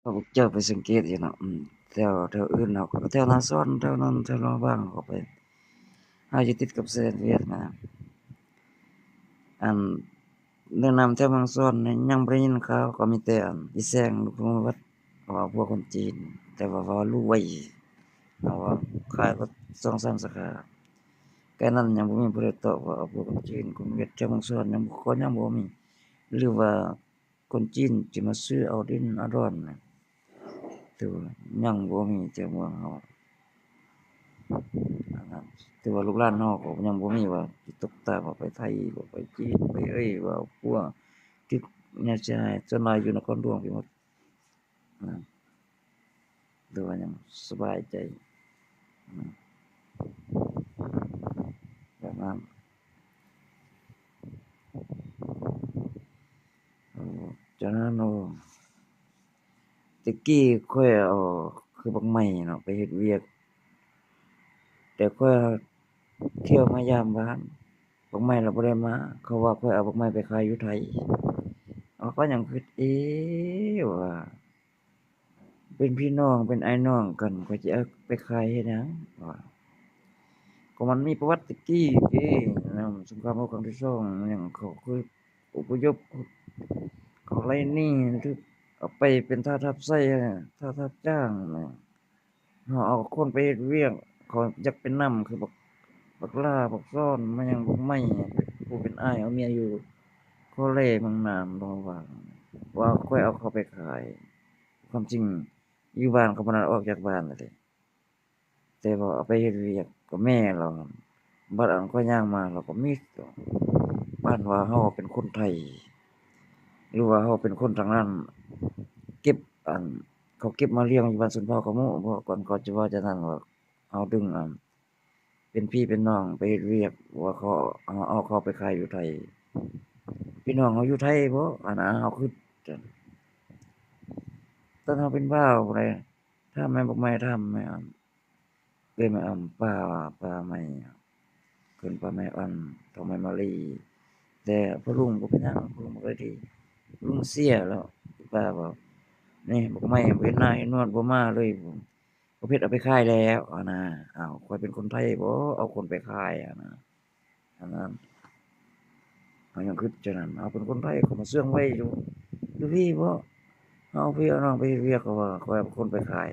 ພວກເຈົ້າໄປສັງເກດຢູ່ເນາະ ອືມ ແຖວ ແຖວອື່ນເນາະ ແຖວນາຊອນ ແຖວນັ້ນ ແຖວລາວບາງເຂົາໄປ ເຮົາຢູ່ຕິດກັບຊາຍແດນຫວຽດນາມ ອັນ ແນະນຳແຖວເມືອງຊອນນີ້ຍັງບໍ່ໄດ້ຍິນຂ່າວ ກໍມີແຕ່ອັນອີແສງ ລູກພວກວັດ ເວົ້າພວກຄົນຈີນ ແຕ່ວ່າເວົ້າຮູ້ໄວ ເຮົາວ່າຂາຍກໍສອງສາມສາຂາ ແຕ່ນັ້ນຍັງບໍ່ມີຜູ້ໃດຕອບວ່າເອົາພວກຄົນຈີນ ຄົນຫວຽດແຖວເມືອງຊອນຍັງ ກໍຍັງບໍ່ມີ ຫຼືວ່າ ຄົນຈີນຊິມາຊື້ເອົາດິນເອົາດອນນະ ຖືວ່າຍັງບໍ່ມີແຖວເມືອງເຮົາ ອັນນັ້ນ ຖືວ່າລູກຫຼານເຮົາກໍຍັງບໍ່ມີວ່າຊິຕົກຕາມວ່າໄປໄທ ບໍ່ໄປຈີນ ໄປເອີ່ຍ ວ່າພວກທີ່ຍາດຊາຍ ສ່ວນຫຼາຍຢູ່ນະຄອນຫຼວງໄປໝົດ ອາ ຖືວ່າຍັງສະບາຍໃຈ ອາ ແບບນັ້ນ. ເອີ ຈາກນັ້ນ ໂອ້ ແຕ່ກີ້ຂ້ອຍເອົາຄືບັກໄມ້ເນາະ ໄປເຮັດວຽກ ແຕ່ຂ້ອຍທ່ຽວມາຢາມບ້ານ ບັກໄມ້ລະບໍ່ໄດ້ມາ ເຂົາວ່າຂ້ອຍເອົາບັກໄມ້ໄປຂາຍຢູ່ໄທ ເອົາ ຂ້ອຍຍັງຄິດ ເອ ວ່າ ເປັນພີ່ນ້ອງເປັນອ້າຍນ້ອງກັນ ຂ້ອຍຊິເອົາໄປຂາຍເຮັດຫຍັງ ວ່າ ກໍມັນມີປະຫວັດແຕ່ກີ້ເດ້ ນຳສົງຄາມໂລກຄັ້ງທີສອງຫຍັງ ເຂົາຄືອົບພະຍົບ ເຂົາໄລ່ໜີ ຖືກເອົາໄປເປັນທາດຮັບໃຊ້ ທາດຮັບຈ້າງນະ ເຮົາເອົາຄົນໄປເຮັດວຽກ ເຂົາຢາກເປັນນຳ ຄືບັກ ບັກຫຼ້າ ບັກຊອນ ມາຫຍັງ ບັກໄມ້ ຜູ້ເປັນອ້າຍເອົາເມຍຢູ່ຄໍແລເມືອງໜາມ ລາວວ່າ ວ່າຂ້ອຍເອົາເຂົາໄປຂາຍ ຄວາມຈິງຢູ່ບ້ານເຂົາບໍ່ໄດ້ອອກຈາກບ້ານເລີຍ ແຕ່ວ່າເອົາໄປເຮັດວຽກກໍແມ່ລາວ ບັດອັນຂ້ອຍຍ່າງມາລາວກໍມີ ປານວ່າເຮົາເປັນຄົນໄທ ຫຼືວ່າເຮົາເປັນຄົນທາງນັ້ນ ເກັບອັນ ເຂົາເກັບມາລ້ຽງຢູ່ບ້ານຊົນເຜົ່າຂະໂມະບໍ ກ່ອນເຂົາຈະເວົ້າຈັ່ງນັ້ນວ່າ ເຮົາດຶງອັນ ເປັນພີ່ເປັນນ້ອງໄປເຮັດວຽກ ວ່າເຂົາ ເຮົາເອົາເຂົາໄປຂາຍຢູ່ໄທ ພີ່ນ້ອງເຮົາຢູ່ໄທບໍ ອັນນະ ເຮົາຄຶດ ຕອນເຮົາເປັນບ່າວພຸ້ນໃດ ຖາມແມ່ບັກໄມ້ ຖາມແມ່ອຳ ເອື້ອຍແມ່ອຳ ປ້າ ປ້າໄມ້ ເອີ້ນປ້າໄມ້ ອັນ ເຖົ້າໄມ້ມາລີ ແຕ່ພໍ່ລຸງບໍ່ເປັນຫຍັງ ພໍ່ລຸງບໍ່ໄດ້ດີ ລຸງເສຍແລ້ວ ປ້າວ່າ ນີ້ບັກໄມ້ ເຫັນໜ້າເຫັນໜວດບໍ່ມາເລີຍ ປະເພດເອົາໄປຂາຍແລ້ວຫັ້ນນະ ອ້າວ ຂ້ອຍເປັນຄົນໄທບໍ ເອົາຄົນໄປຂາຍຫັ້ນນະ ອັນນັ້ນ ເຮົາຍັງຄຶດຈັ່ງນັ້ນ ເຮົາເປັນຄົນໄທ ເຂົາມາເຊື່ອງໄວ້ຢູ່ ຢູ່ພີ້ບໍ ເຮົາເອົາພີ່ເອົານ້ອງໄປເຮັດວຽກ ເຂົາວ່າຂ້ອຍເອົາຄົນໄປຂາຍ